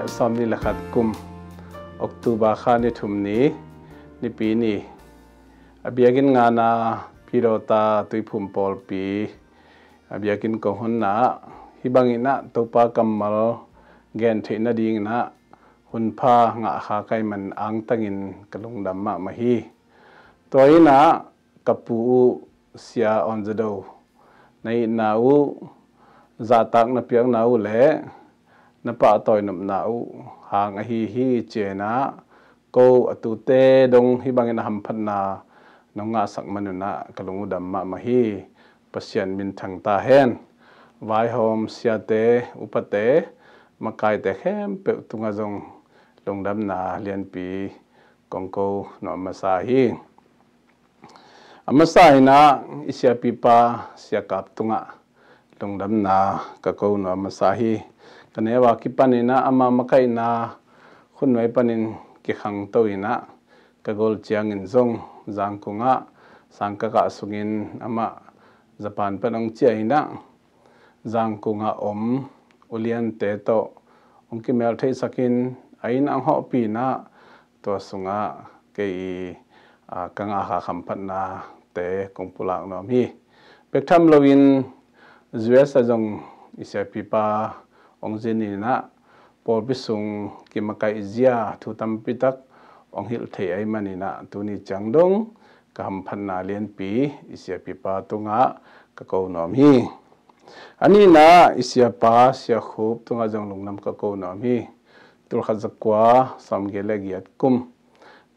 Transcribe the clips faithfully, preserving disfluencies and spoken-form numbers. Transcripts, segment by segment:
Sawmnih le khat kum October kha ni thum ni, Nipi ni, a biakinn ngana Pidawta Tuiphum pawlpi a biakinn kong honna ah hih bangin ah Topa kammal gen theih nadingin ah hunpha ngahkha ka hih man angtangin ka lungdam mahmah hi. Tua in ah ka pu uh Sia Awn Za Do, na itna uh, zahtak na piakna uh le na pahtawi nopna uh hang ahi hi. Ciangin ah ko a tute dong hih bangin a hamphatna nong ngahsak man un ah ka lung uh dam mahmah hi. Pasian minthang ta hen. Vaihawm siate, upate, makaite khempeuh tungah zong lungdamna lianpi kong ko nuam masa hi. A masa in ah i siapipa Sia Kap tungah lungdamna ka ko nuam masa hi. Ka neu a kipanin ah ama makaihna Khunuai panin kikhangto in ah ka gol ciangin zong Zangkung ah sang ka kah sungin amah Japan pan hong ciah in ah Zangkung ah om uliante tawh hong kimeltheihsakin a inn ah hong hawhpih in ah tua sungah kei i, a, ka ngahkha hamphatnate kong pulak nuam hi. Bek tham loin U S a zong i siapipa hong zin in ah pawlpi sung kimakaih zia thu tampi tak hong hilh thei ahih manin ah tuni ciang dong ka hamphatna lianpi i siapipa tungah ka ko nuam hi. A nihna i siapa Sia Khup tungah zong lungdam ka ko nuam hi. Tulkhat zakua sawmgiat le giat kum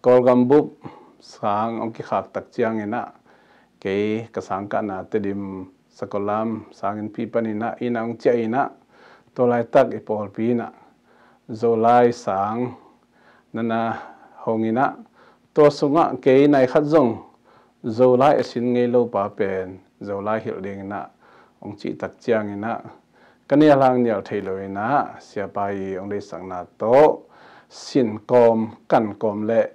Kawlgam bup sang hong kikhak tak ciangin ah kei ka sangkahna Tedim Sakolam sanginnpi panin ah inn ah hong ciah in ah tua laitak i pawlpi in ah Zolai sang na na hong in ah tua sungah kei nai khat zong Zolai a sin ngei lo pa pen Zolai hilh dingin ah hong cih tak ciangin ah ka nial hang nial thei lo in ah siapa i hong deihsakna tawh sin kawm, kan kawm le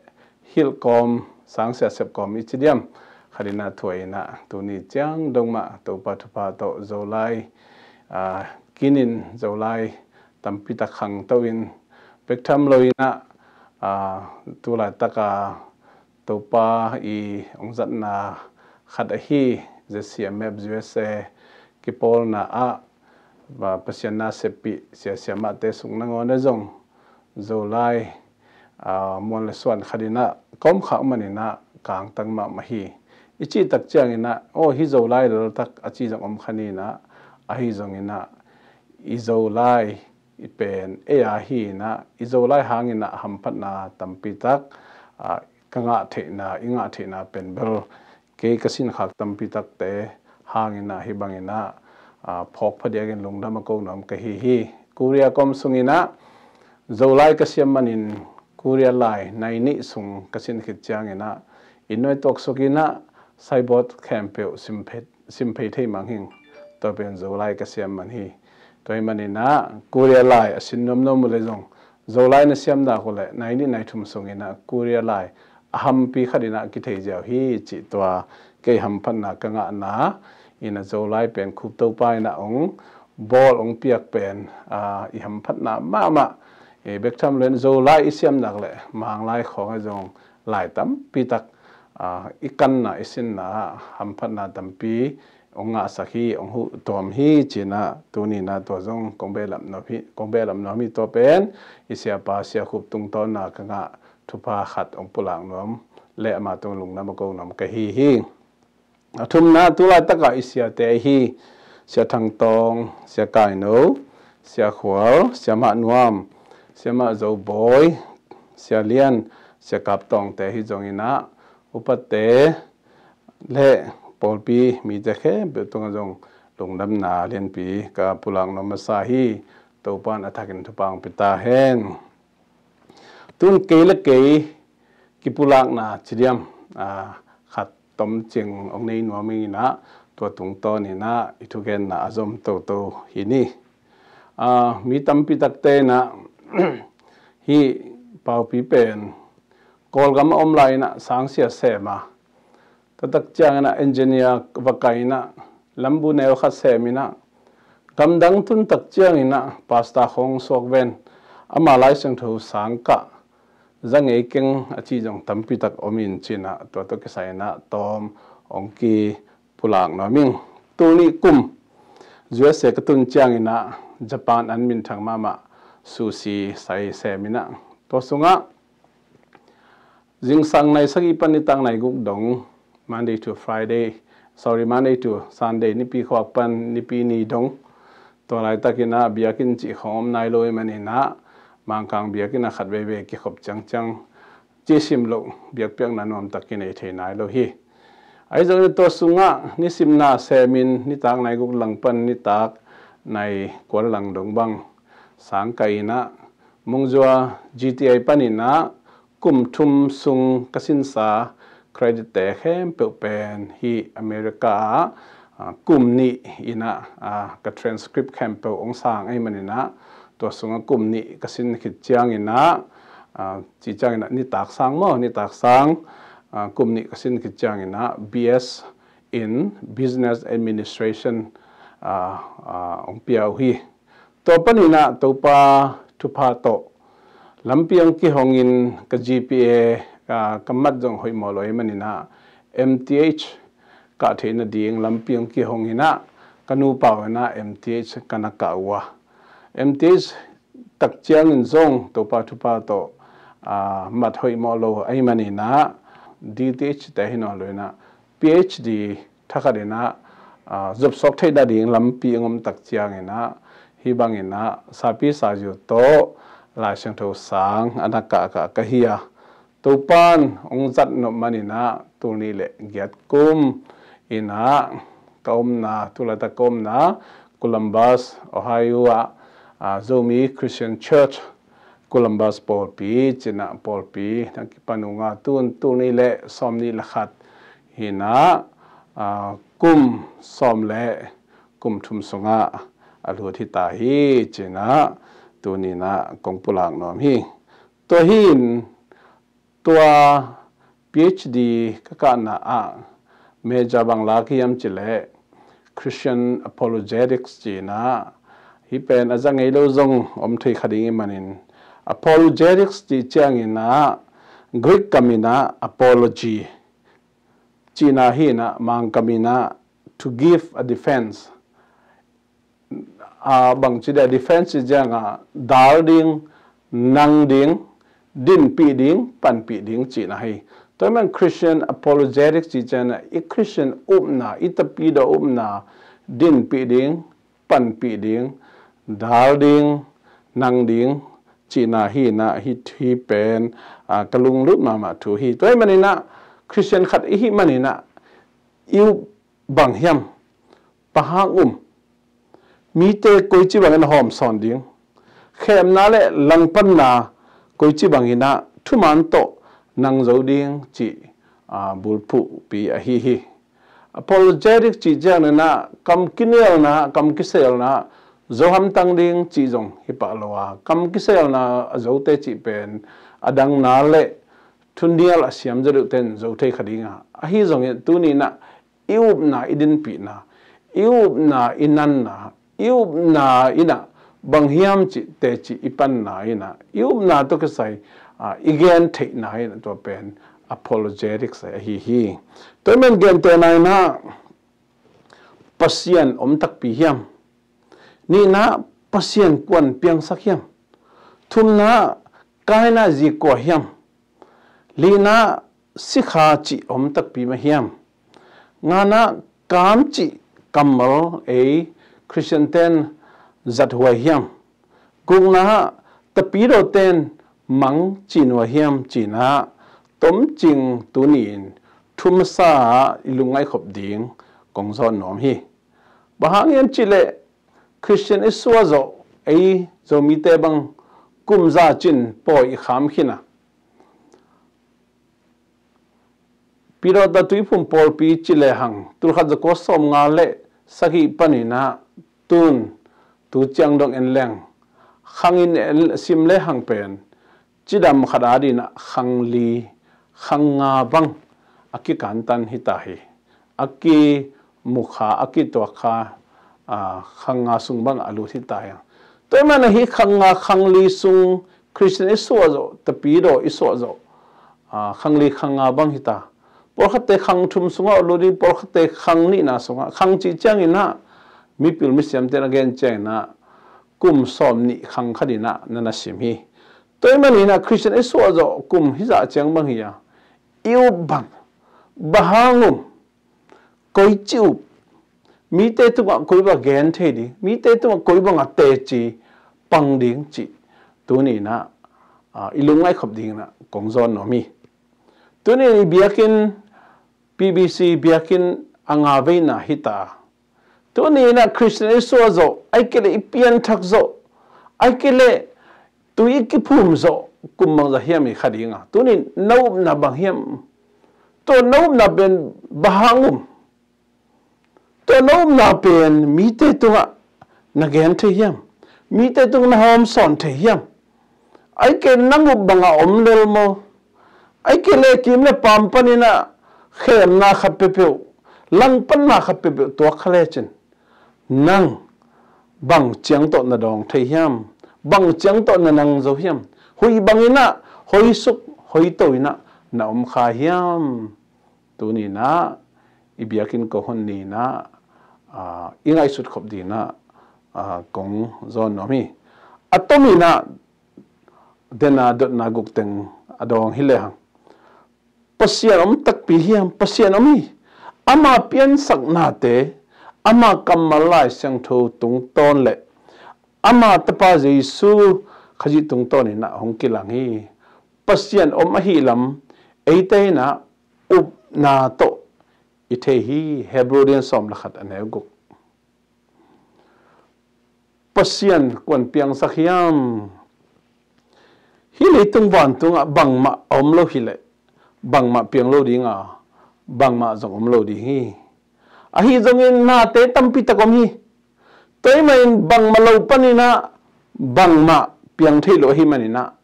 hilh kawm, sang sia sep kawm i ci diam khat in ah thuah in ah tuni ciang dong mah Topa thupha tawh Zolai, a, kinin Zolai tampi tak khangto in bek tham lo in ah, a, tu laitak a Topa i hong zatna khat ahi Z C M F U S A kipawlna ah, a, Pasian na seppih sia siamahte sung nangawn ah zong Zolai, a, muan le suan khat in ah ka om khak manin ah ka angtang mahmah hi. I cih tak ciangin ah, aw, hih Zolai laltak a ci zong om kha ni in ah, ahi zongin ah i Zolai i pen ei a hi in ah i Zolai hangin ah hamphatna tampi tak, a, ka ngah theihna, i ngah theihna pen bel kei ka sinkhak tampi takte hangin ah hih bangin ah, a, phawk phadiakin lungdam a ko nuam ka hi hi. Korea kawm sungin ah Zolai ka siam manin Korea lai nai nih sung ka sin khit ciangin ah i nuai tuak sukin ah saibawt khempeuh sim phet sim phei thei mang hing. Tua pen Zolai ka siam man hi. Tua hi manin ah Korea lai a sin nuamnuam uh le zong Zolai na siam dak uh le nai nih nai thum sungin ah Korea lai a hampi khat in ah kithei ziau hi cih tua kei hamphatna ka ngahna in ah Zolai pen Khup Topa in ah hong bawl hong piak pen, a, i hamphatna mahmah. E, bek tham loin Zolai i siam dak le Manglai khawng ah zong lai tampi tak, a, i kanna i sinna hamphatna tampi hong ngahsak hi, hong huh tuam hi ci in ah tuni in ah tua zong kong behlap nuam hi, kong behlap nuam hi. Tua pen i siapa Sia Khup tungtawna ka ngah thupha khat hong pulak nuam le ama tung lungdam a ko nuam ka hi hi. A thumna tu laitak a i siate ahi Sia Thang Tawng, Sia Kai No, Sia Khual, Sia Mah Nuam, Sia Mah Zo Bawi, Sia Lian, Sia Kap Tawngte hi zongin ah upate le pawlpi mite khempeuh tungah zong lungdamna lianpi ka pulak nuam masa hi. Topa in a thakin thupha hong pia ta hen. Tun kei le kei kipulakna ci diam, a, khat tomcing hong nei nuam ing in ah tua tungtawn in ah i thugenna a zom toto hi ni. A, mi tampi takte in ah hih Paupi pen Kawlgam a om lai in ah sangsia sem a, taktak ciangin ah engineer va kai in ah lambu neu khat sem in ah gamdang tun tak ciangin ah pastor khawng suak ven, ama Lai Siangtho sang kah za ngei keng a ci zong tampi tak om in cinah tua tawh kisai inah tawm hong kipulak nuam ing. Tul nih kum U S A ka tun cianginah Japan an minthang mahmah sushi sai sem inah tua sungah zingsang nai sagih pan nitak nai guk dong, Monday to Friday, sorry, Monday to Sunday, Nipi khuak pan Nipi ni dong. Tua laitakinah biakinn cih khawng om nai lo i maninah Mangkang biakinn ah khat veivei kikhop ciangciang cisim loh biakpiakna nuamtak kinei thei nai lo hi. Ahi zongin tua sungah nisimna semin nitak nai guk lang pan nitak nai kual lang dong bang sang kah inah Mungzua G T A paninah kum thum sung ka sinsa credit te khempeuh pen hi America ah, ah, kum nih inah, ah, ka transcript khempeuh hong sang ahi maninah tua sungah kum nih ka sin khit cianginah, ah, ci cianginah nitak sang maw, nitak sang, ah, kum nih ka sin khit cianginah B S in Business Administration, ah, ah, hong pia uh hi. Tua paninah Topa thupha tawh lampi hong kihongin ka G P A, ah, ka mat zong hoih mawh lo i maninah M T H kah theih nading lampi hong kihonginah ka nupa uh inah M T H ka na kah uh a, M T H tak ciangin zong Topa thupha tawh, ah, mat hoih mawh lo ahi maninah D T H te hi nawn lo inah P H D thakhat inah, ah, zopsuak theih nading lampi hong om tak cianginah hih banginah sapi saziu tawh Lai Siangtho sang a na kahkah ka hi a, Topan hong zat nop maninah tul nih le giat kum inah ka omna, tulata ka omna Columbus, Ohio ah, ah, Zomi Christian Church, Columbus pawlpi cinah pawlpi na kipan uh nga tun tul nih le sawm nih le khat hinah, ah, kum sawm le kum thum sungah a lut hita hi cinah tuninah kong pulak nuam hi. Tua hin tua P H D ka kahna ah major bang lak hiam cileh Christian Apologetics cinah hih pen a za ngei lo zong om thei kha ding i manin Apologetics ci cianginah Greek kaminah apology cihna hinah Mangkaminah to give a defense. A bangci dia defense i cianga dal ding, nang ding, dinpih ding, panpih ding cihna hi. Tua man Christian apologetic cih ciangin i Christian upna, i tapidaw upna dinpih ding, panpih ding, dal ding, nang ding cihna hinah hih pen, a, ka lunglut mahmah thu hi. Tua hi maninah Christian khat i hih maninah i up bang hiam? Bang hang um? Mite koici bangin a hawm sawn ding, khemna le langpanna koici banginah thuman tawh nang zo ding cih, a, bulphuhpi ahi hi. Apologetic cih ciangin ah kam kinialna, kam kiselna, zo hamtang ding cih zong hi pah lo a, kam kiselna a zote cih pen a dangna le thunial a siam zaw deuhte in zo thei kha ding a, ahi zongin tuni in ah i upna, i dinpihna, i upna, i nanna, i upna in ah bang hiam cih teci i panna in ah i upna tawh kisai, a, i gen theihna in ah tua pen apologetics ahi hi. Tua i men gentehna in ah Pasian om takpi hiam? Nihna, Pasian kuan piangsak hiam? Thumna, Kaina zi kua hiam? Lihna, sikha cih om takpi mah hiam? Ngana, kam cih kammal ei Khristian ten zathuai hiam? Gukna, tapidaw ten mang cih nuai hiam? Cihna, tomcing tuni in thu masa ah i lungngaihkhop ding kong zawh nuam hi. Bang hang hiam cihleh Khristian i suah zawh ei Zomite bang kum za cin pawi i kham khin a, Pidawta Tuiphum pawlpi ci lehang tulkhat zakua sawmnga le sagih panin ah tun tu ciang dong en leng khang in en sim lehang pen cidam khat adin ah khang li, khang nga bang a kikantan hi ta hi. A kimukha, a kituakkha, a, khang nga sung bang a lut hi ta hi. Tua ahih manin hih khang nga khang li sung Khristian i suah zawh, tapidaw i suah zawh, ah, khang li khang nga bang hi ta. Pawlkhatte khang thum sungah lut ding, pawlkhatte khang nihna sungah, khang cih ciangin ah mipil misiamte na gen ciangin ah kum sawm nih khang khat in ah na na sim hi. Tua ahih manin ah Khristian i suah zawh kum hizah ciang bang hi a, i up bang, bang hang um, koici up, mite tungah koi bang gen thei ding, mite tungah koi bang a teci pang ding cih tuni in ah, ah, i lungngaih khop dingin ah kong zawn nuam hi. Tuni in i biakinn, P B C biakinn a nga veina hi ta. Tuni in ah Khristian i suah zawh, ahih kei leh i pianthak zawh, ahih kei leh tui i kiphum zawh kum bangzah hiam i kha ding a? Tuni in na upna bang hiam? Tua na upna pen bang hang um? Tua na upna pen mite tungah na gen thei hiam? Mite tungah na hawmsawn thei hiam? Ahih kei leh nang up bangah om lel maw? Ahih kei leh kim le paam panin ah khemna khat peuhpeuh, langpanna khat peuhpeuh tuak kha lecin, nang bang ciang tawh na dawng thei hiam? Bang ciang tawh na nang zo hiam? Huih bangin ah hoih suk hoih to in ah na om kha hiam? Tuni in ah i biakinn kohhon ni in ah, ah, i ngaihsut khop dingin ah, ah, kong zawn nuam hi. A tomin ah, den a dotna guk teng a dawng hi lehang, Pasian om takpi hiam? Pasian om hi. Ama piansak nate, ama kammal Lai Siangtho tungtawn le ama Tapa Jesu Khazih tungtawn in ah hong kilang hi. Pasian om ahih lam eite in ah upna tawh i thei hi. Hebrew lian sawm le khat, a neu guk. Pasian kua'n piangsak hiam? Hih leitung vantungah bangmah a om lo hileh bangmah piang lo ding a, bangmah zong om lo ding hi. Ahi zongin nate tampi tak om hi. Tua ahih manin bangmah lo panin ah bangmah piang thei lo ahih manin ah,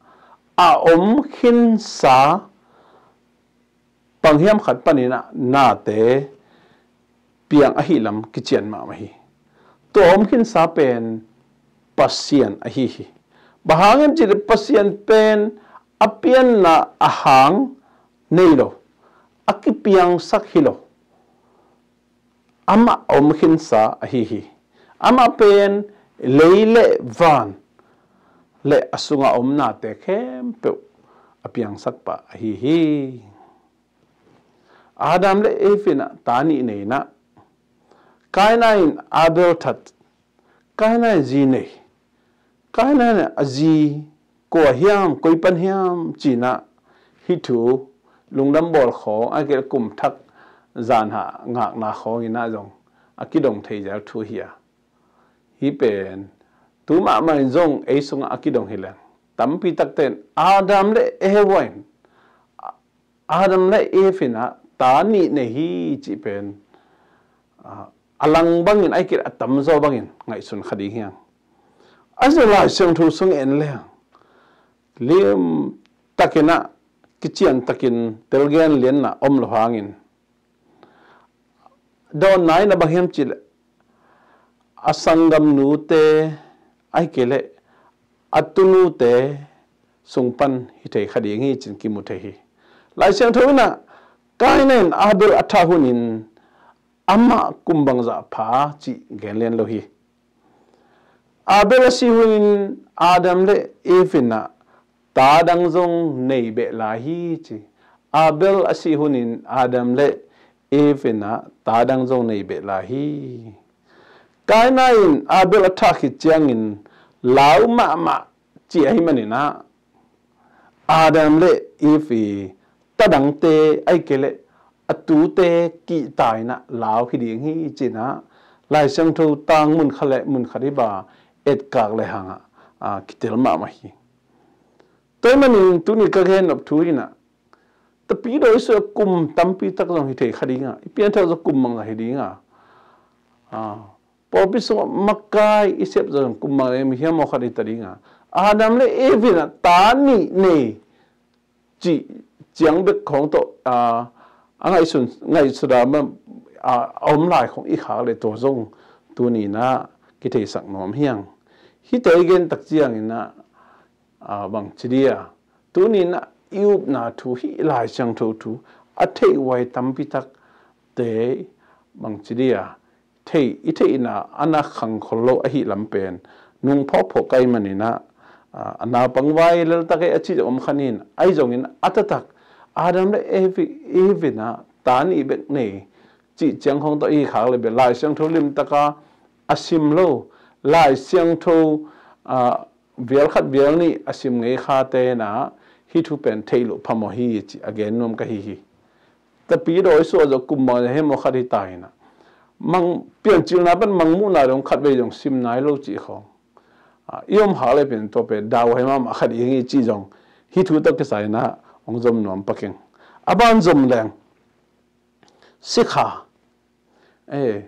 a om khinsa bang hiam khat panin ah nate piang ahih lam kician mahmah hi. Tua om khinsa pen Pasian ahi hi. Bang hang hiam cih leh Pasian pen a pianna a hang nei lo, a kipiangsak hi lo. Amah a om khinsa ahi hi. Amah pen lei le van le a sunga om nate khempeuh a piangsak pah ahi hi. Adam le Eve in ah ta nih nei in ah, Kaina in Abel that, Kaina in zi nei, Kaina in a zi kua hiam, koi pan hiam ci-in ah, hih thu lungdam bawl khawng, ahih kei leh kum thak zanhah ngakna khawng in ah zong a kidong thei zel thu hi a. Hih pen tu mahmah in zong ei sungah a kidong hi leng, tampi takte in Adam le Eve in, Adam le Eve in ah ta nih nei hi cih pen, ah, a lang bangin, ahih kei leh a tamzaw bangin ngaihsun kha ding hi hang. A zia Lai Siangtho sung en leng, lim takin ah, kician takin telgen lianna om lo hangin, dawnna in ah bang hiam cih leh, a sanggamnute, ahih kei leh a tunute sung pan hi thei kha ding hi ci-in kimu thei hi. Lai Siangtho in ah, Kaina in Abel a thah hunin amah kum bangzah pha cih gen lian lo hi. Abel a sih hunin Adam le Eve in ah ta dang zong nei beh lai hi ci. Abel a sih hunin Adam le Eve in ah ta dang zong nei beh lai hi. Kaina in Abel a thah khit ciangin lau mahmah ci ahih manin ah, Adam le Eve i ta dangte, ahih kei leh a tute kihta in ah lau hi ding hi ci-in ah, Lai Siangtho tang mun khat le mun khat hi ba etkak lehang ah, ah, kitel mahmah hi. Tua ahih manin tuni ka gen nop thu in ah, tapidaw i suah kum tampi tak zong hi thei kha ding a, i pianthak zong kum bangzah hi ding a, ah, pawlpi sungah makai i sep zong kum bangzah hi hiam, aw khat hi ta ding a. Adam le Eve in ah ta nih nei cih ciang bek khawng tawh, ah, a ngaihsun, ngaihsut a, ah, a om lai khawng i khak leh tua zong tuni in ah kitheisak nuam hi hang. Hihte i gen tak ciangin ah, ah, bang ci dia, tuni in ah i upna thu, hih Lai Siangtho thu a theih huai tampi takte bang ci dia, theih, i theihna a na khang khol lo ahih lam pen nung phawkphawk ka hih manin ah, ah, a naupang vai leltak ei a cih om kha ning, ahi zongin a taktak Adam le Evi, Evi in ah ta nih bek nei cih ciang khawng tawh i khak leh bel Lai Siangtho limtak a a sim lo, Lai Siangtho, ah, vial khat vial nih a sim ngei khate in ah hih thu pen theih loh phamawh hi cih a gen nuam ka hi hi. Tapidaw i suah zawh kum bang hem aw khat hi ta in ah, mang, Piancilna pan Mangmuhna dong khatvei zong sim nai lo cih khawng, ah, i om hak leh pen tua pen dau huai mahmah khat hi ing cih zong hih thu tawh kisai in ah hong zom nuam pak ing. A ban zom leng, sikha. Eh,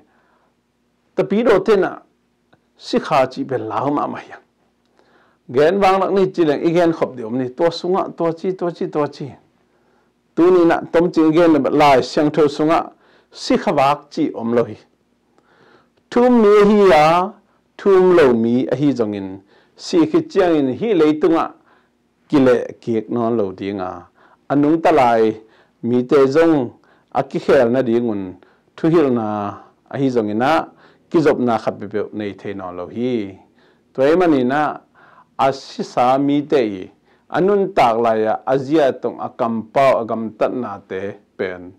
Tapidaw te in ah sikha cih pen lau mahmah hi ing. Gen vang lak ni ci leng i gen khop ding om ni, tua sungah tua ci, tua ci, tua ci. Tuni in ah tomcing i gen leh Lai Siangtho sungah sikha vak cih om lo hi. Thu um mi ahi a, thu um lo mi ahi zongin, sih khit ciangin hih leitungah kileh kik nawn lo ding a, a nungta lai mite zong a kikhel nadingun thuhilhna ahi zongin ah kizopna khat peuhpeuh nei thei nawn lo hi. Tua ahih manin ah a sisa mite i a nuntak lai-ah a zia tawh a kampau, a gamtatnate pen,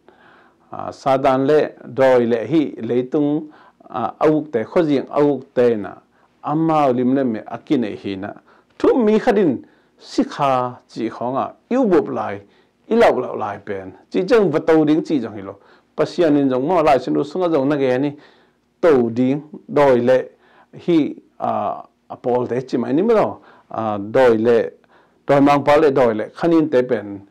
ah, Satan le dawi le hih leitung, ah, a ukte, khuazing a ukte in ah amau lim le meh a kineih hi in ah, thu um mi khat in sikha cih khawngah i upbawp lai, i lauhlauh lai pen, cih ciang va to ding cih zong hi lo. Pasian in zong maw, Lai Siangtho sungah zong na gen hi, to ding, dawi le hih, ah, a pawlte ci mai ni maw, ah, dawi le, dawimangpa le dawi le khaninte pen,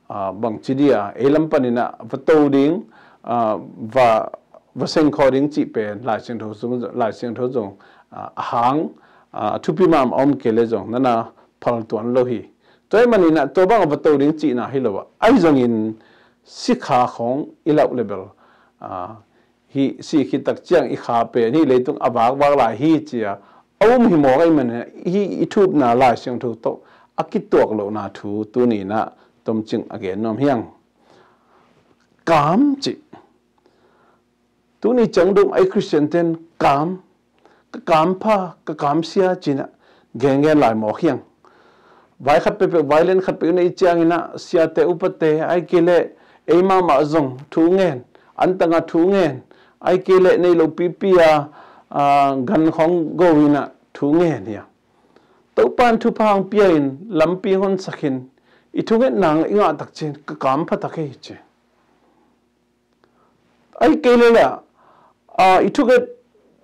ah, bang ci dia, ei lam panin ah va to ding, ah, va, va sengkhawh ding cih pen Lai Siangtho zong, Lai Siangtho zong, ah, a hang, ah, a thupi mahmah om kei leh zong na na phal tuan lo hi. Tua ahih manin ah tua bang a va to ding cihna hi lo a, ahi zongin sikha khawng i lauh leh bel, ah, hih sih khit tak ciang i kha pen hih leitung a vakvak lai hi ci-a a um hi mawk ahih manin ah hih i thu upna Lai Siangtho tawh a kituak lohna thu tuni in ah tomcing a gen nuam hi ing. Kam cih. Tuni ciang dong ei Khristian ten kam, ka kam pha, ka kam sia ci-in ah gengen lai mawk hi ing. Vai khat peuhpeuh, vai lian khat peuh i neih ciangin ah siate, upate, ahih kei leh ei mahmah zong thu ngen, antang a thu ngen, ahih kei leh nei lo pipi a, ah, gan khawng go in ah thu ngen hi a. Topa in thupha hong pia in, lampi hong honsak in, i thungetna i ngah tak ciang ka kam pha ta kei ci. Ahih kei leh, ah, i thunget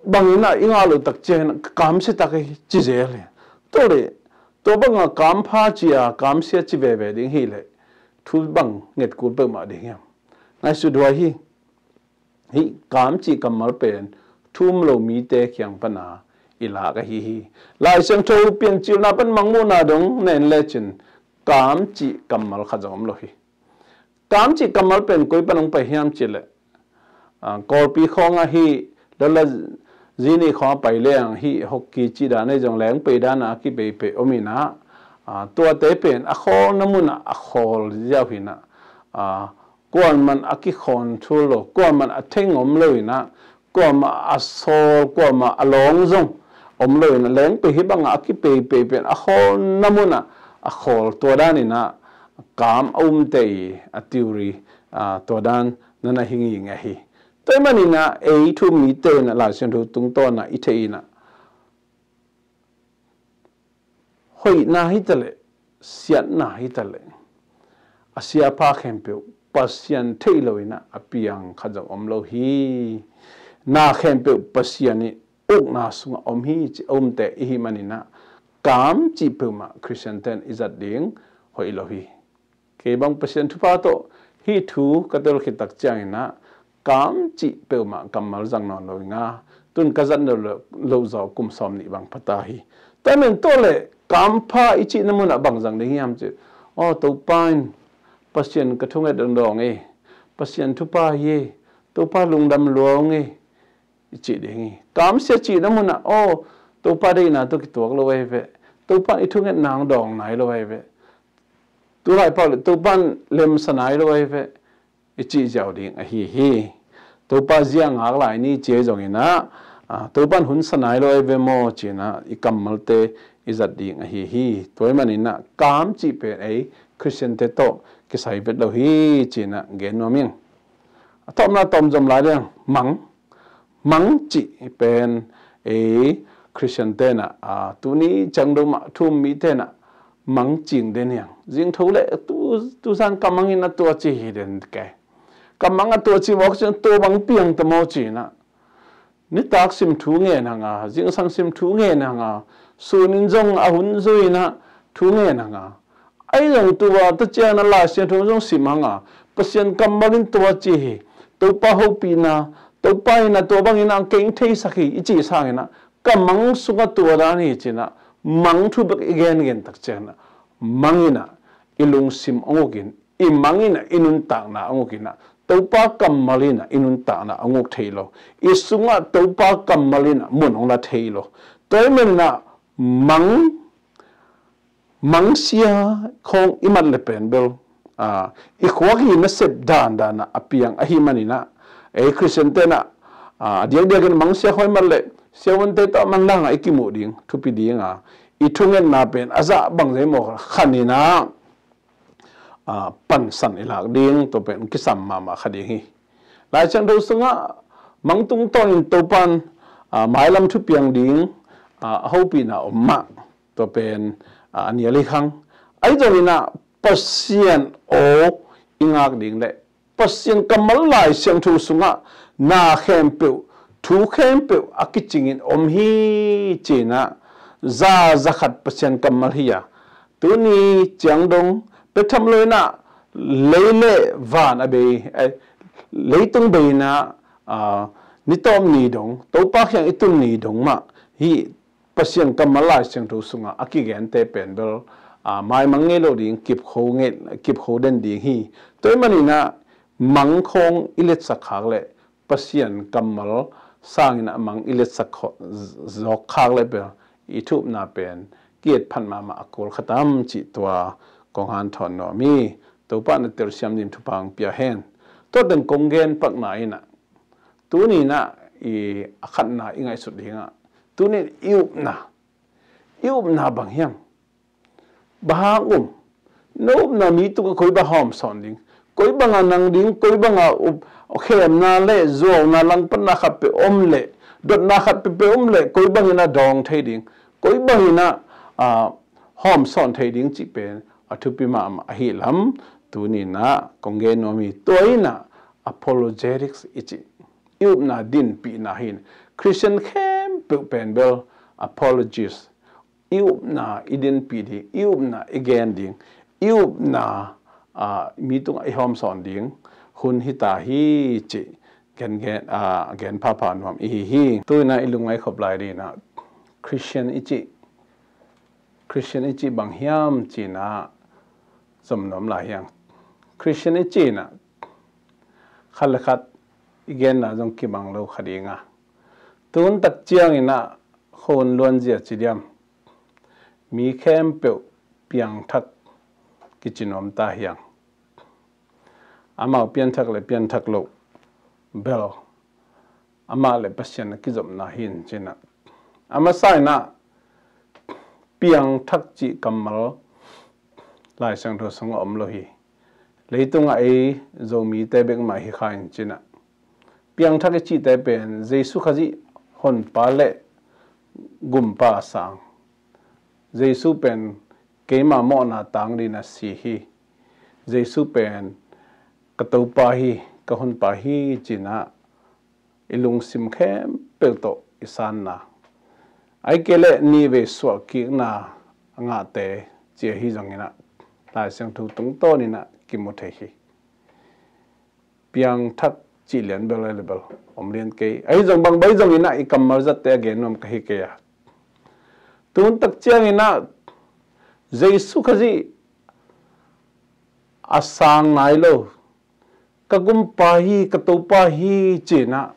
bangin ah i ngah loh tak ciangin ka kam sia ta kei ci zel hi. Tua leh, tua banga kam pha ci-a kam sia ci veve ding hi leh thu bang nget kul peuhmah ding hiam? Ngaihsut huai hi. Hih kam cih kammal pen thu um lo mite kiang pana i lak ahi hi. Lai Siangtho Piancilna pan Mangmuhna dong na en lecin kam cih kammal khat zong om lo hi. Kam cih kammal pen koi pan hong pai hiam cih leh, ah, Kawlpi khawngah hih Lala Zini khawngah pai leng hih hockey cih dan ahi zong leng pei dan a kipeipei om in ah, ah, tuate pen a khawlna munah a khawl ziau hi in ah, ah, kuaman a kikhawn thul lo, kuaman a theng om lo in ah, kuamah a sawl, kuamah a lawng zong om lo in ah, lengpei hih bangah a kipeipei pen a khawlna munah a khawl, tua dan in ah kam a umte i a theory, ah, tua dan na na hi ngei hi. Tua ahih manin ah ei thu um mite in ah Lai Siangtho tungtawn ah i theih in ah, hoihna hi ta leh, siatna hi ta leh, a siapha khempeuh Pasian theih lo in ah a piang khat zong om lo hi. Na khempeuh Pasian i ukna sungah om hi cih a umte i hih manin ah kam cih peuhmah Khristian ten i zat ding hoih lo hi. Kei bang Pasian thupha tawh hih thu ka tel khit tak ciangin ah kam cih peuhmah kammal zang nawn lo ing a, tun ka zat nawn loh zawh kum sawm nih bang pha ta hi. Tua ahih manin tua leh kam pha i cihna munah bang zang ding hiam cih, aw, Topa in, Pasian ka thunget dongdong e, Pasian thupha hi e, Topa lungdam lua ung e, i cih ding hi. Kamsia cihna munah, aw, Topa deihna tawh kituak lo ahi ve. Topa in i thungetna hong dawng nai lo ahi ve. Tulai pau le Topa in lemsa nai lo ahi ve, i cih ziau ding ahi hi. Topa zia ngak lai ni ci ahi zongin ah, ah, Topa in hunsa nai lo ahi ve maw ci-in ah i kammalte i zat ding ahi hi. Tua ahih manin ah kam cih pen ei Khristiante tawh kisai vet lo hi ci-in ah gen nuam ing. A tawpna tawm zom lai ding, mang. Mang cih pen ei Khristiante in ah, a, tuni ciang dong mah thu-um mite in ah mang cing den hi hang. Zingtho le tu, tuzan ka mang in a tua ci hi den kei. Ka mang a tua ci mawk ciang tua bang piang ta maw ci-in ah. Nitak sim thu ngen hang a, zingsang sim thu ngen hang a, sun in zong a hun zui in ah thu ngen hang a. Ahi zong tua ta ciangin ah Lai Siangtho zong sim hang a, Pasian kammal in tua ci hi. Topa hopihna, Topa in ah tua bangin ah kei hong theisak hi i cih sangin ah, ka mang sungah tua dan hi ci-in ah, mang thu bek i gengen tak ciangin ah, mang in ah i lungsim hong uk in, i mang in ah i nuntakna hong uk in ah, Topa kammal in ah i nuntakna hong uk thei lo. I sungah Topa kammal in ah mun hong la thei lo. Tua ahih manin ah mang, mangsia khawng i mat le pen bel, a, i khuak i nasep dandan ah a piang ahih manin ah, ei Khristiante in ah, a, a diakdiakin mangsia khawng i mat le siavuante tawh manlang ah i kimuh ding, thupi ding a, i thungetna pen a zah bangzah i mawk khat in ah, a, pansan i lak ding, tua pen kisam mahmah kha ding hi. Lai Siangtho sungah mang tungtawnin Topa in, a, mailam thupiang ding, a, a hopihna om mah, tua pen, a, a nial hi hang. Ahi zongin ah Pasian aw i ngak ding le Pasian kammal Lai Siangtho sungah na khempeuh, thu khempeuh a kicingin om hi ci-in ah, za, za khat Pasian kammal hi a, tuni ciang dong bek tham lo in ah lei le van a bei, eh, leitung bei in ah, a, ni tawm ni dong, Topa kiang i tun ni dong mah hih Pasian kammal Lai Siangtho sungah a kigente pen bel, a, maimang ngei lo ding, kipkho ngei, kipkho den ding hi. Tua ahih manin ah mang khawng i letsak khak le Pasian kammal sangin ah mang i letsak kho-, zawk khak le bel i thu-upna pen ki-et phat mahmah a kul kha tam cih tua kong hanthawn nuam hi. Topa in a telsiam ding thupha hong pia hen. Tua teng kong gen pakna in ah, tuni in ah i a khatna i ngaihsut ding ah, tuni in i upna, i upna bang hiam? Bang hang um? Na upna mi tungah koi bang hawmsawn ding? Koi bangah nang ding, koi bangah up, khemna le zuauna langpatna khat peuh om leh, dotna khat peuhpeuh om leh, koi bangin a dawng thei ding, koi bangin a, a, hawmsawn thei ding cih pen a thupi mahmah ahih lam tuni in ah kong gen nuam hi. Tua in ah apologetics i cih, i upna dinpihna hi. Khristian khempeuh pen bel apologist, i upna i dinpih ding, i upna i gen ding, i upna, a, mi tungah i hawmsawn ding hun hi ta hi cih gen, gen, a, gen phapha nuam i hi hi. Tu in ah i lungngaih khop lai ding in ah Khristian i cih, Khristian i cih bang hiam ci-in ah zom nuam lai hi hang. Khristian i cih in ah khat le khat i genna zong kibang lo kha ding a, tun tak ciangin ah khun luanzia ci diam, mi khempeuh piangthak kici nuam ta hi hang. Amau pianthak le pianthak loh bel amah le Pasian a kizopna hi in ci-in ah, a masa in ah piangthak cih kammal Lai Siangtho sungah om lo hi. Leitungah ei Zomite bek mah hi kha in ci-in ah, piangthak i cihte pen Jesu Khazih honpa le gumpa a sang. Jesu pen keima mawhna tang dingin a si hi. Jesu pen ka Topa hi, ka honpa hi ci-in ah i lungsim khempeuh tawh i sanna, ahih kei leh nihvei suahkikna a ngahte ci ahi zongin ah Lai Siangtho tungtawn in ah kimu thei hi. Piangthak cih lian bel le bel om lian kei. Ahi zong bang bai zongin ah i kammal zatte a gen nuam ka hi kei a, tun tak ciangin ah Jesu Khazih a sang nai lo, ka gumpa hi, ka Topa hi ci-in ah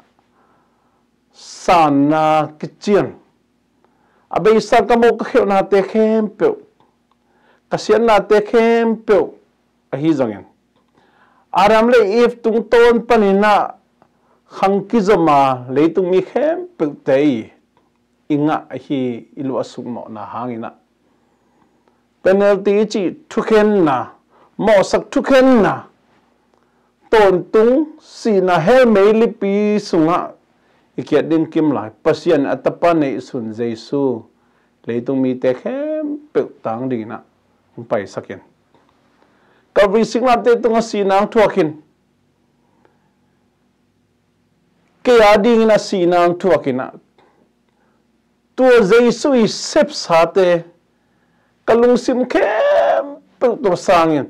sanna kician, A beisa ka mawh ka kheuhnate khempeuh, ka siatnate khempeuh ahi zongin, Adam le Eve tungtawn panin ah khang kizom a leitung mi khempeuhte i i ngah ahi i luahsuk mawhna hangin ah, penalty i cih thukhenna, mawhsak thukhenna, tawntung sihna hell meilipi sungah i kiat ding kim lai Pasian a Tapa neihsun Jesu leitung mite khempeuh tang dingin ah hong paisak in, Calvary siknate tungah sihna hong thuak in, kei a dingin a sihna hong thuak in ah, tua Jesu i sepsate ka lungsim khempeuh tawh sangin,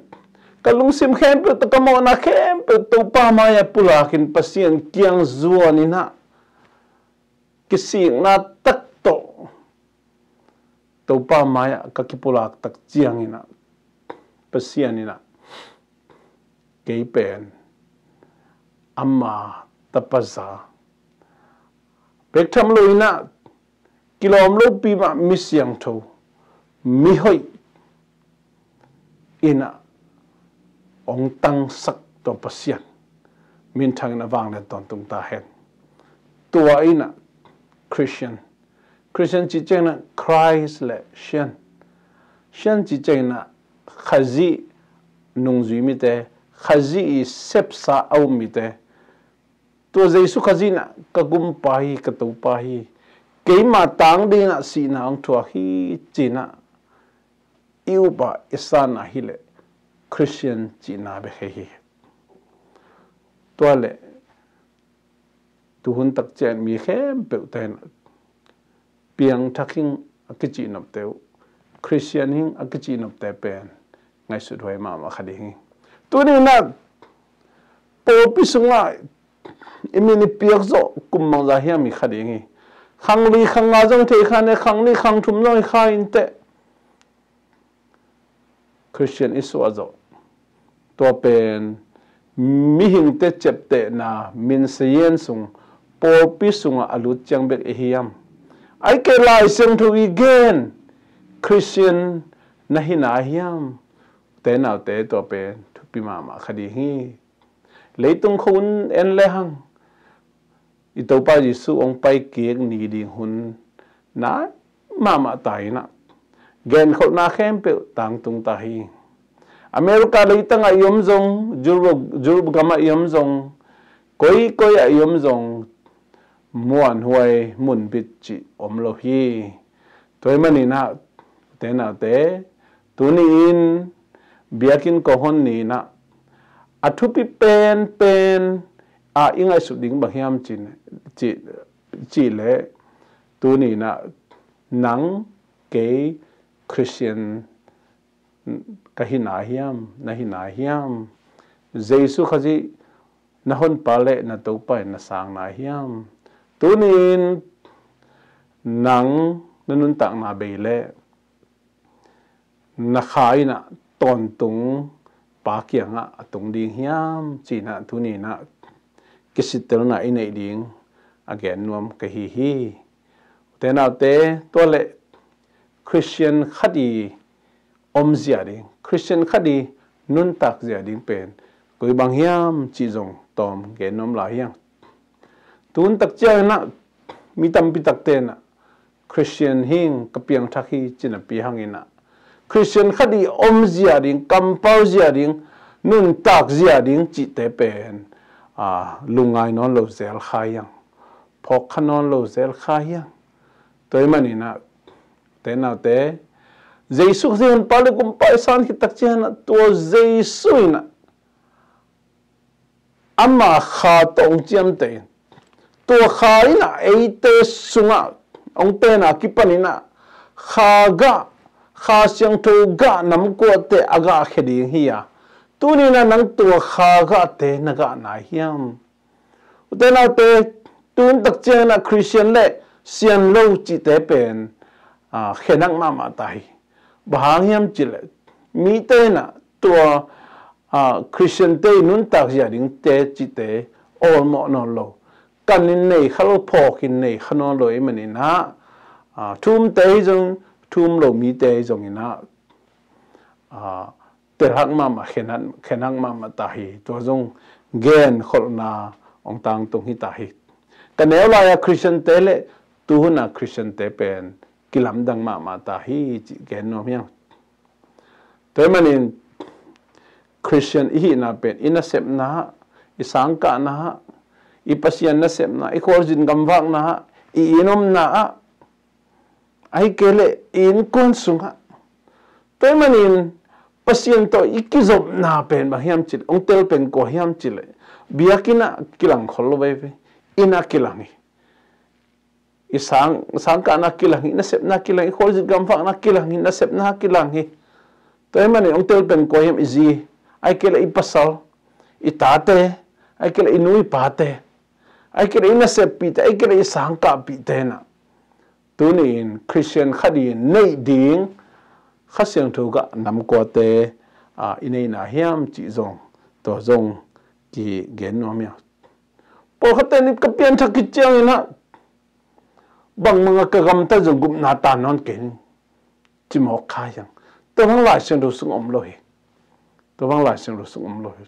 ka lungsim khempeuh tawh, ka mawhna khempeuh Topa mai-ah pulakin Pasian kiang zuanin ah, kisikna tak tawh Topa mai-ah ka kipulak tak ciangin ah, Pasian in ah kei pen ama tapaza, bek tham lo in ah kilawm lopi mah mi siangtho, mi hoih in ah hong tangsak tua Pasian minthangin a vanglian tawntung ta hen. Tua in ah Christian, Christian cih ciangin ah Christ le Sian, Sian cih ciangin ah Khazih nungzui mite, Khazih i sepsa a um mite, tua Jesu Khazih in ah ka gumpa hi, ka Topa hi, keima tang dingin ah sihna hong thuak hi ci-in ah i up a i san a hileh Christian cihna bek hi hi. Tua leh tuhun tak ciang mi khempeuhte in piangthak hing a kicihnopte uh, Christian hing a kicihnopte pen ngaihsut huai mahmah kha ding hi. Tuni in ah pawlpi sungah i min i piak zawh kum bangzah hiam i kha ding hi. Khang li khang nga zong thei kha ne, khang li khang thum zong i kha inteh. Christian i suah zawh, tua pen mihingte ciaptehna min sayen sung, pawlpi sungah a lut ciang bek i hiam? Ai kei Lai Siangtho i gen Christian na hi na hiam? Te naute, tua pen thupi mahmah kha ding hi. Leitung khua en le hang i Topa Jesu hong pai kik ni ding hun nai mahmah ta in ah, genkholhna khempeuh tangtung ta hi. America leitang ah i om zong, Europe, Europe gam ah i om zong, koi koi ah i om zong, muanhuai munbit cih om lo hi. Tua ahih manin ah, te naute, tuni in biakinn kong hon ni in ah, a thupi penpen a i ngaihsut ding bang hiam cih, cih, cih leh, tuni in ah nang kei Christian ka hi na hiam, na hi na hiam? Jesu Khazih na honpa le na Topa in na sang na hiam? Tuni in nang na nuntakna bei leh na kha in ah tawntung Pa kiangah a tung ding hiam cih in ah tuni in ah kisittelna i neih ding a gen nuam ka hi hi. Te naute, tua leh Christian khat i omzia ding, Christian khat i nuntakzia ding pen koi bang hiam cih zong tawm gen nuam lai hi hang. Tun tak ciangin ah mi tampi takte in ah Christian hing ka piangthak hi ci napi hangin ah, Christian khat i omzia ding, kampau zia ding, nuntak zia ding cihte pen, a, lungngai nawn lo zel kha hi hang, phawk kha nawn lo zel kha hi hang. Tua ahih manin ah, te naute, Jesu Khazih honpa le gumpa i san khit tak ciangin ah, tua Jesu in ah ama Kha tawh hong ciamteh in, tua Kha in ah eite sungah hong tena kipan in ah, Kha gah, Kha Siangtho gah namkuate a gahkhia ding hi a, tuni in ah nang tua Kha gahte na gah nai hiam? U te nau te, tun tak ciangin ah Christian le Sian lo cihte pen, a, khenak mahmah ta hi. Bang hang hiam cih leh, mite in ah tua, a, Christian te i nuntak zia dingte cihte awlmawh nawn lo, kan in nei kha lo, phawk in nei kha nawn lo ahih manin ah, ah, thu umte hi zong, thu um lo mite hi zong in ah, ah, telhak mahmah, khenhak, khenhak mahmah ta hi. Tua zong genkholhna hong tangtung hi ta hi. Ka neu lai-a Khristiante le tuhuna Khristiante pen kilamdang mahmah ta hi cih gen nuam hi hang. Tua ahih manin Khristian i hihna pen i nasepna ah, i sangkahna ah, i Pasian nasepna, i khualzin gamvakna ah, i inn omna ah, ahih kei leh i innkuan sungah. Tua ahih manin Pasian tawh i kizopna pen bang hiam cih leh, hong tel pen kua hiam cih leh, biakinn ah kilang khol lo veve, inn ah kilang hi. I sang, sangkahna kilang hi, nasepna kilang hi, khualzin gamvakna kilang hi, nasepna kilang hi. Tua ahih manin hong tel pen kua hiam, i zi, ahih kei leh i pasal, i tate, ahih kei leh i nu i pate, ahih kei leh i naseppihte, ahih kei leh i sangkahpihte in ah. Tuni-in Khristian khat in neih ding Kha Siangtho gah nam kuate, ah, i neihna hiam cih zong, tua zong kigen nuam hi hang. Pawlkhatte in ka pianthak khit ciangin ah bangmah a ka gamtat zong gupna tan nawn kei ning ci mawk kha hi hang. Tua bang Lai Siangtho sung om lo hi. Tua bang Lai Siangtho sung om lo hi.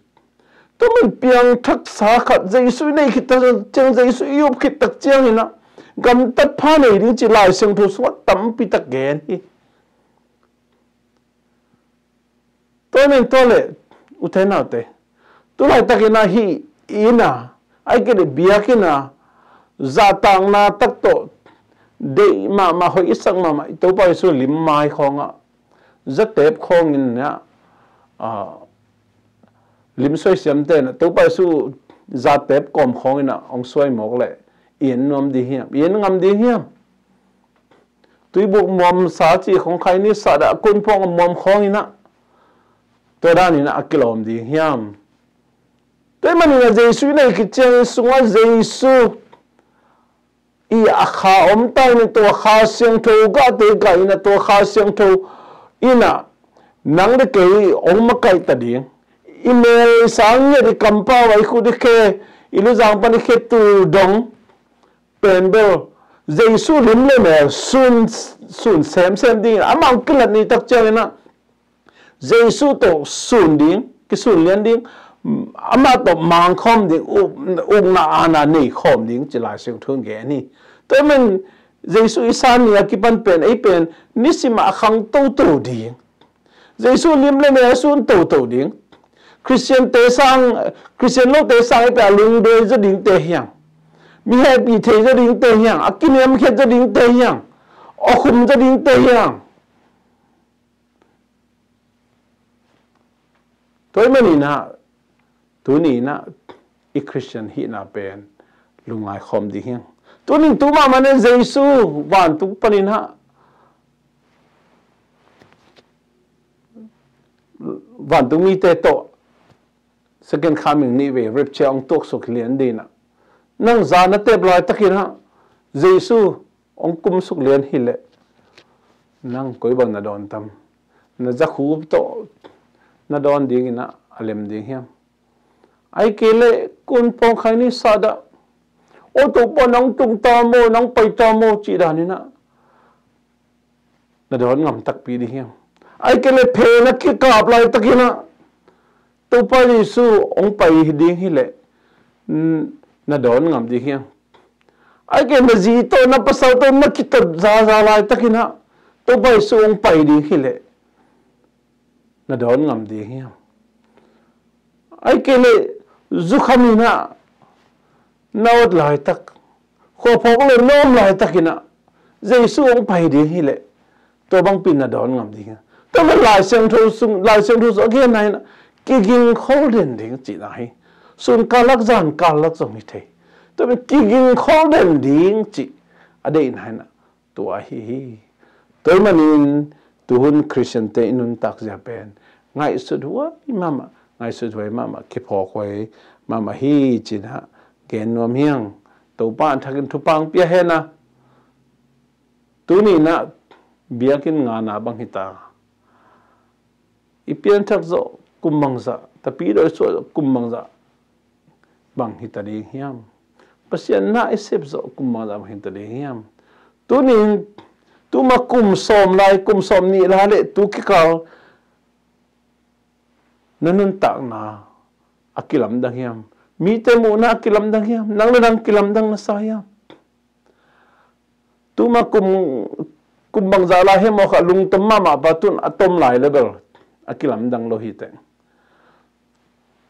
Tua man piangthaksa khat Jesu i neih khit tak ciang, Jesu i up khit tak ciangin ah gamtat pha nei ding ci Lai Siangtho sungah tampi tak gen hi. Tua ahih manin tua leh, ute naute, tu laitakin ah hih inn ah, ahih kei leh biakinn ah, zahtakna tak tawh deih mahmah, hoih i sak mahmah i Topa Jesu lim mai khawngah, zatep khawngin ah, ah, lim suai siamte in ah Topa Jesu zatep kawm khawngin ah hong suai mawk leh i en nuam ding hiam, i en ngam ding hiam? Tuibuk muamsa cih khawng, Khaini sahdah kunphawng a muam khawngin ah, tua danin ah a kilawm ding hiam? Tua ahih manin ah Jesu i neih khit ciangin sungah Jesu i a Kha om ta in ah, tua Kha Siangtho gahte gah in ah, tua Kha Siangtho in ah nang le kei hong makaih ta ding. I mel i sang ngiat, i kampau ah i khut i khe, i luzang pan i khe tul dong pen bel Jesu lim le mel sun, sun semsem dingin amah hong kilat ni tak ciangin ah Jesu tawh sun ding, kisun lian ding, amah tawh mangkhawm ding, uk, ukna aana nei khawm ding ci Lai Siangtho in gen hi. Tua ahih manin Jesu i san ni a kipan pen, ei pen nisim ah a khang toto ding. Jesu lim le mel a sun toto ding. Khristiante sang, Khristian lote sang i pia lungduai zaw dingte hi hang. Mi hehpih thei zaw dingte hi hang. A kiniamkhiat zaw dingte hi hang. Awkhum zaw dingte hi hang. Tua ahih manin ah, tuni in ah i Khristian hihna pen lungngai khawm ding hi hang. Tuni tu mahmah in Jesu vantung panin ah vantung mite tawh second coming nih vei, rapture hong tuaksuk lian ding in ah, nang za na tep laitakin ah Jesu hong kumsuk lian hi leh, nang koi bang na dawn tam? Na zakhu tawh na dawn dingin ah a lem ding hiam? Ahih kei leh kunphawng, Khaini sahdah, "O Topa, nang tung ta maw, nang pai ta maw?" cih danin ah na dawn ngam takpi ding hiam? Ahih kei leh phe na kikap laitakin ah Topa Jesu hong pai ding hi leh, n-, na dawn ngam ding hiam? Ahih kei leh na zi tawh, na pasal tawh na kitat zaza laitakin ah Topa Jesu hong pai ding hi leh, na dawn ngam ding hiam? Ahih kei leh zukham in ah na ot laitak, khuaphawk lo na om laitakin ah Jesu hong pai ding hi leh, tua bangpi na dawn ngam ding hiam? Tua leh Lai Siangtho sung, Lai Siangtho sung a genna in ah kigingkhol den ding cihna hi. Sun kal lak, zan kal lak zong hi thei. Tua pen kigingkhol den ding cih a deihna in ah tua ahi hi. Tua ahih manin tuhun Khristiante i nuntak zia pen ngaihsut huai mahmah, ngaihsut huai mahmah, kiphawk huai mahmah hi ci-in ah gen nuam hi hang. Topa a thakin thupha hong pia hen. Tuni in ah biakinn ngana bang hi ta? I pianthak zawh kum bangzah, tapidawi suah zawh kum bangzah bang hi ta ding hiam? Pasian na i sep zawh kum bangzah bang hi ta ding hiam? Tuni in Tuma kum sawm lai, kum sawm nih lai le tu kikal na nuntakna a kilamdang hiam? Mite muhna a kilamdang hiam? Nang le nang kilamdang na sa hiam? Tuma kum, kum bangzah lai hiam aw kha lungtom mahmah pa tun a tom lai le bel a kilamdang lo hi teng.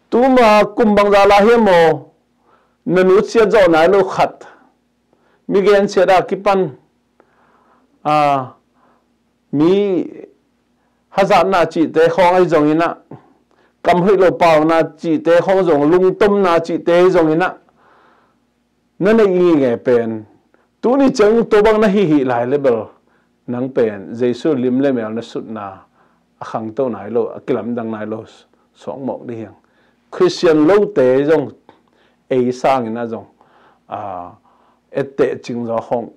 Tuma kum bangzah lai hiam aw na nutsiat zawh nai lo khat, mi gensiat a kipan, a, mi hazatna cihte khawng ahi zongin ah, kam hoih lo pauna cihte khawng zong, lungtomna cihte ahi zongin ah, na neih ngingei pen, tuni ciang tua bang na hihih lai le bel, nang pen Jesu lim le mel na sutna a khangto nai lo, a kilamdang nai lo suak mawk ding hiang. Khristian lote zong, ei sangin ah zong, a, etteh cingzaw hong,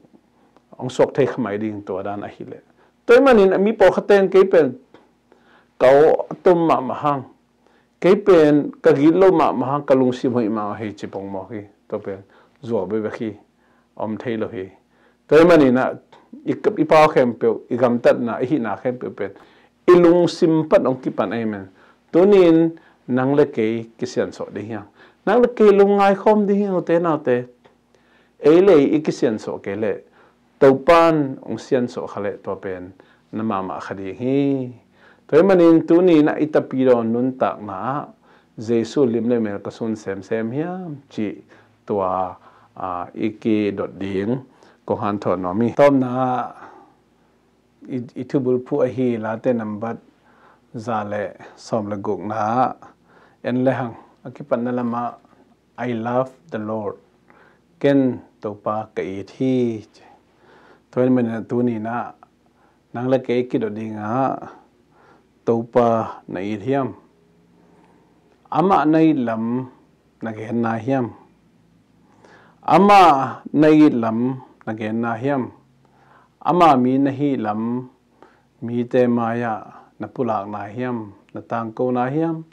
hong suak thei kha mai ding tua dan ahileh. Tua ahih manin a mi pawlkhatte in kei pen ka aw a tom mahmah hang, kei pen ka gitloh mahmah hang, ka lungsim hoih mahmah hi ci pongmawk hi. Tua pen zuau bekbek hi, a om thei lo hi. Tua ahih manin ah i, i pau khempeuh, i gamtatna, i hihna khempeuh pen i lungsim pan hong kipan ahih man. Tuni-in nang le kei kisiansuah ding hiang. Nang le kei lungngai khawm ding hiang, ute naute. Ei le ei i kisiansuah kei leh Topa'n hong siansuah kha leh tua pen na mahmah kha ding hi. Tua ahih manin tuni-in ah i tapidaw nuntakna ah Jesu lim le mel ka sun semsem hiam cih tua, a, i kidot ding kong hanthawn nuam hi. Tawpna ah i, i thubulphuh ahi Late nambat za le sawm le gukna ah en le hang, a kipatna lamah, "I love the Lord." Ken Topa ka it hi. Tua ahih manin ah tuni-in ah nang le kei kidot dingah, Topa na it hiam? Amah na it lam na gen nai hiam? Amah na it lam na gen nai hiam? Amah mi na hih lam mite mai-ah na pulak nai hiam? Na tangko nai hiam?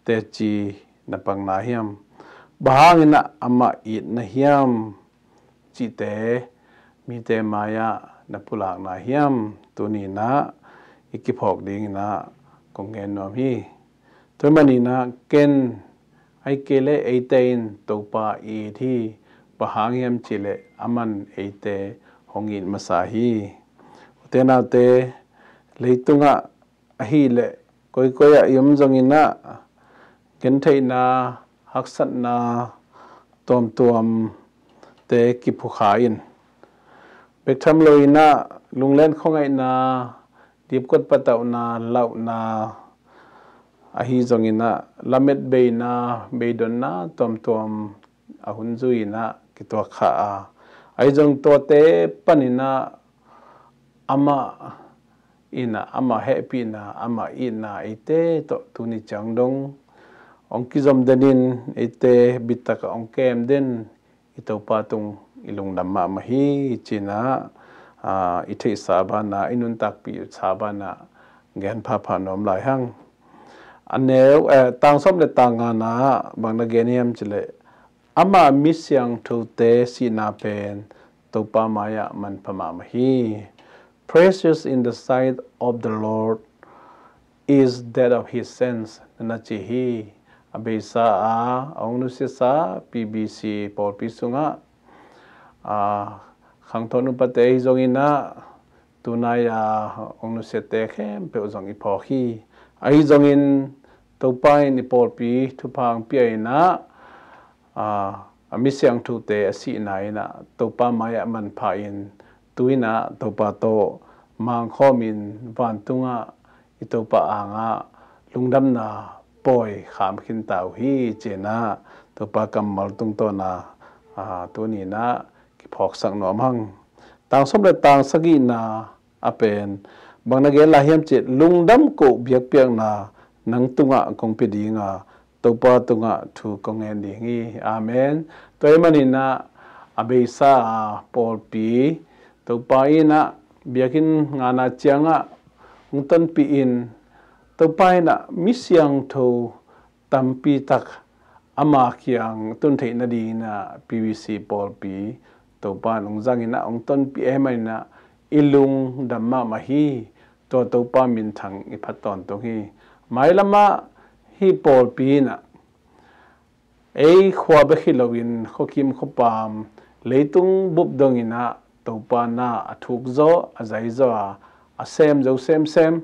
Teci na pang nai hiam? Bang hangin ah amah it na hiam cihte mite mai-ah na pulak nai hiam? Tuni-in ah i kiphawk dingin ah kong gen nuam hi. Tua ahih manin ah ken, ahih kei leh eite in Topa i it hi. Bang hang hiam cih leh aman eite hong it masa hi. Ute naute, leitungah ahih leh koikoi ah i om zongin ah, gentheihna, haksatna tuamtuamte kiphukha in, bek tham loin ah lunglen khuangaihna, dipkuat patauhna, lauhna, ahi zongin ah lamet beina, beidonna tuamtuam a hun zui-in ah kituak kha a, ahi zong tuate panin ah amah in ah, amah hehpihna, amah itna eite tawh tuni ciang dong hong kizom den in, eite bittak ah hong kem den i Topa tung i lungdam mahmah hi ci-in ah, aa, i theihsa banah, i nuntakpihsa banah gen phapha nuam lai hang. A neu, eh, tang sawm le tang ngana ah bang na gen hiam cih leh, amah mi siangthote sihna pen Topa mai-ah manpha mahmah hi. "Precious in the sight of the Lord is death of his saints," na na ci hi. A beisa a, a hong nusiasa P B C pawlpi sungah, a, khangthawn upate ahi zongin ah, tunai a hong nusiate khempeuh zong i phawk hi. Ahi zongin Topa in i pawlpi thupha hong pia in ah, a, a mi siangthote a sihna in ah Topa mai-ah manpha in, tu-in ah Topa tawh mangkhawm in vantungah i Topa angah lungdamna pawi kham khinta uh hi ci-in ah Topa kammal tungtawn a, aa, tuni-in ah kiphawksak nuam hang. Tang sawm le tang sagihna ah pen bang na gen lai hiam cih leh, lungdam koh biakpiakna nang tungah kong pia ding a, Topa tungah thu kong ngen ding hi. Amen. Tua ahih manin ah a beisa a pawlpi Topa in ah biakinn ngana ciangah hong tonpih in, Topa in ah mi siangtho tampi tak ama kiang tun theih nadingin ah P B C pawlpi Topa in hong zangin ah hong tonpih ahih manin ah i lungdam mahmah hi. Tua Topa minthang i phat tawntung hi. Mailamah hih pawlpi inah ei khua bek hi loin khuakim khuapam leitung bup donginah Topa na a thuk zaw, a zai zaw a, a sem zo semsem.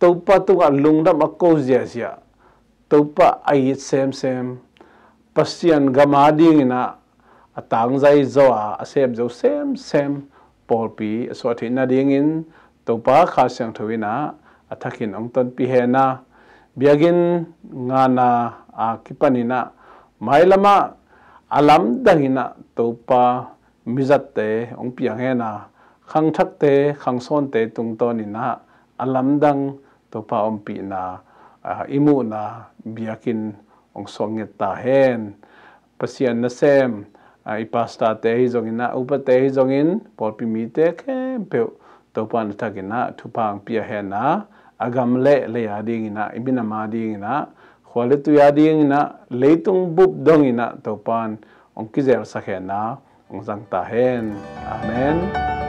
Topa tungah lungdam a ko ziahziah, Topa a it semsem, Pasian gam a dinginah a tangzai zaw a, a sem zo semsem pawlpi a suah theih nadingin Topa Kha Siangtho inah a thakin hong tonpih hen a, biakinn ngana a kipaninah mailamah a lamdanginah Topa mizatte hong piang hen a, khangthakte, khangsawnte tungtawninah a lamdang Topa ompihna, a, i muhna biakinn hong suak nget ta hen. Pasian nasem, a, i pastorte hi zongin, a, upate hi zongin, pawlpi mite khempeuh Topa na thakinah thupha hong pia hen a, a gam le lei a dinginah, i minam a dinginah, khua le tui a dinginah, leitung bup donginah Topa in hong kizelsak hen a, hong zang ta hen. Amen.